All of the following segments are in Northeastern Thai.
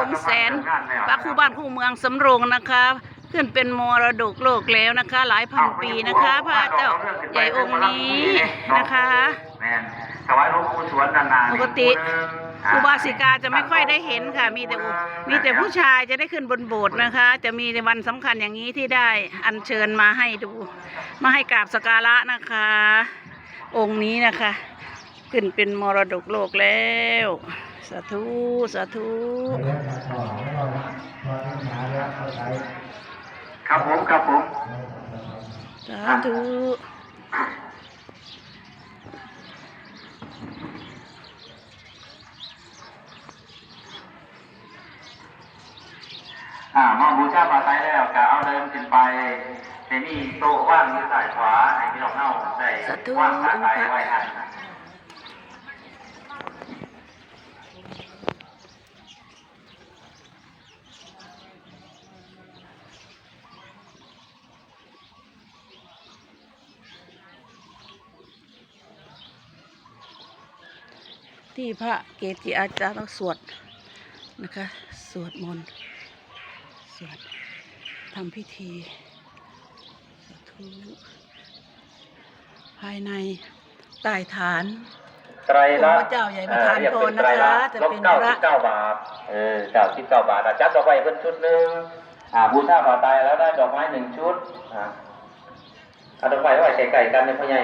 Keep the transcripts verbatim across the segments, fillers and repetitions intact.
องค์แสน พระคู่บ้านคู่เมืองสำโรงนะคะ ขึ้นเป็นมรดกโลกแล้วนะคะ หลายพันปีนะคะ พระเจ้าใหญ่องค์นี้นะคะ แม่น ถวายหลวงปู่สวงนานๆ ปกติ นี่ อุบาสิกาจะไม่ค่อยได้เห็นค่ะ มีแต่อุ- มีแต่ผู้ชายจะได้ขึ้นบนโบสถ์นะคะ จะมีในวันสำคัญอย่างนี้ที่ได้อัญเชิญมาให้ดู มาให้กราบสักการะนะคะ องค์นี้นะคะ ขึ้นเป็นมรดกโลกแล้ว สาธุ สาธุ ครับผม ครับผม สาธุ อ่า มาบูชาผ้าไตรแล้วก็เอาเดินขึ้นไป จะมีโต๊ะวางอยู่ซ้ายขวา ให้พี่น้องเฮาได้ สาธุ วางผ้าไตรไว้หั่น ที่พระเกจิอาจารย์สวดนะคะ สวดมนต์ สวด ทำพิธี สาธุ ภายในใต้ฐาน ไตรละ องค์พระเจ้าใหญ่ประทานพรนะคะ เอ่อ เรียกเป็นไตรละ จะเป็นพระ ลบเก้าสิบเก้าบาท เออ เก้าสิบเก้าบาท อ่ะ จัดดอกไม้เพิ่นชุดหนึ่ง อ่า บูชาผ้าไตรแล้วได้ดอกไม้หนึ่งชุด อ่า เอาดอกไม้ไว้ใกล้ๆกันเนี่ยพ่อใหญ่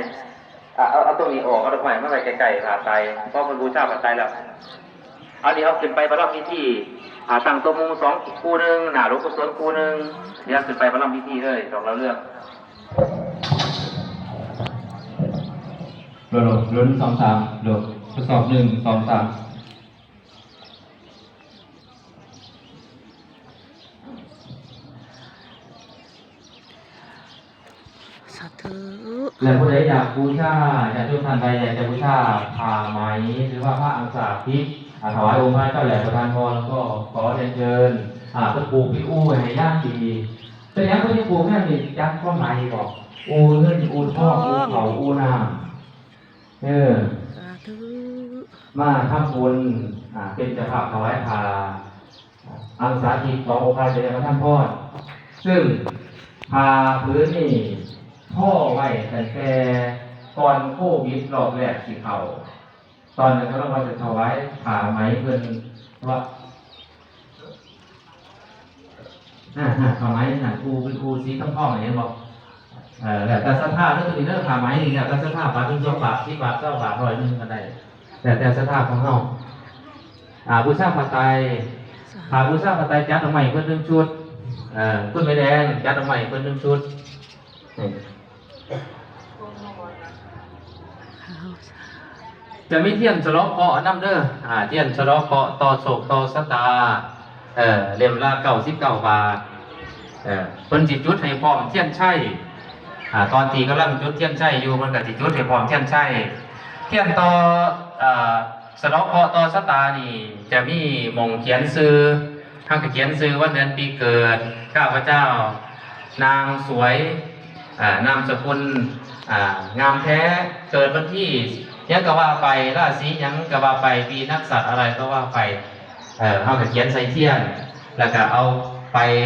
อ่ะ เอา เอาตรงนี้ออก เอาดอกไม้มาไว้ใกล้ๆผ้าไตร เพราะเพิ่นบูชาผ้าไตรแล้ว เอา เดี๋ยวขึ้นไปประรำพิธี อ่า ตั้งโต๊ะหมู่สองคู่หนึ่ง หน้าหลวงปู่สวงคู่หนึ่ง เดี๋ยวขึ้นไปประรำพิธีเลย ดอกดาวเรือง โหลด โหลด โหลด หนึ่ง สอง สาม โหลด ทดสอบ หนึ่ง สอง สาม สาธุ และผู้ใดอยากบูชา ญาติโยมท่านใดอยากจะบูชาผ้าไหม หรือว่าพระอังสาทิพย์ อ่า ถวายองค์พระเจ้าใหญ่ประทานพร ก็ขอเรียนเชิญ อ่า ไปปลูกเป็นอู่ให้ย่างดี เป็นหยังเพิ่นยังปลูกแนวนี้ จักความหมายอีกบ่ อู่เงิน อู่ทอง อู่ข้าว อู่น้ำ เออ สาธุ มาทำบุญ อ่า เป็นเจ้าภาพถวายผ้า อังสาทิพย์ขององค์พระเจ้าประทานพร ซึ่งผ้าผืนนี้ทอไว้ตั้งแต่ก่อนโควิดรอบแรกสิเข้า ตอนนั้นกำลังว่าจะถวายผ้าไหมเพิ่นว่า อ่า ผ้าไหมน่ะ อู่เป็นอู่สีทองๆ เห็นบ่ เอ่อ แล้วแต่ศรัทธาเด้อ ตัวนี้เด้อ ผ้าไหมนี่ แล้วแต่ศรัทธา บาทหนึ่ง สองบาท สิบบาท เก้าบาท ร้อยหนึ่งก็ได้ แล้วแต่ศรัทธาของเฮา อ่า บูชาผ้าไตร ผ้าบูชาผ้าไตร จัดดอกไม้เพิ่นหนึ่งชุด เอ่อ คุณแม่แดง จัดดอกไม้เพิ่นหนึ่งชุด นี่ จะมีเทียนสะเดาะเคราะห์นำเด้อ อ่า เทียนสะเดาะเคราะห์ ต่อโชคต่อชะตา เอ่อ เล่มละเก้าสิบเก้าบาท เอ่อ เพิ่นสิจุดให้พร้อมเทียนชัย อ่า ตอนที่กำลังจุดเทียนชัยอยู่ เพิ่นก็สิจุดให้พร้อมเทียนชัย เทียนต่อ เอ่อ สะเดาะเคราะห์ต่อชะตานี่ จะมีหม่องเขียนชื่อ เฮาก็เขียนชื่อวันเดือนปีเกิด ข้าพเจ้า นางสวย อ่า นามสกุล อ่า งามแท้ เกิดวันที่หยังก็ว่าไป ราศีหยังก็ว่าไป ปีนักษัตริย์อะไรก็ว่าไป เอ่อ เฮาก็เขียนใส่เทียน แล้วก็เอาไป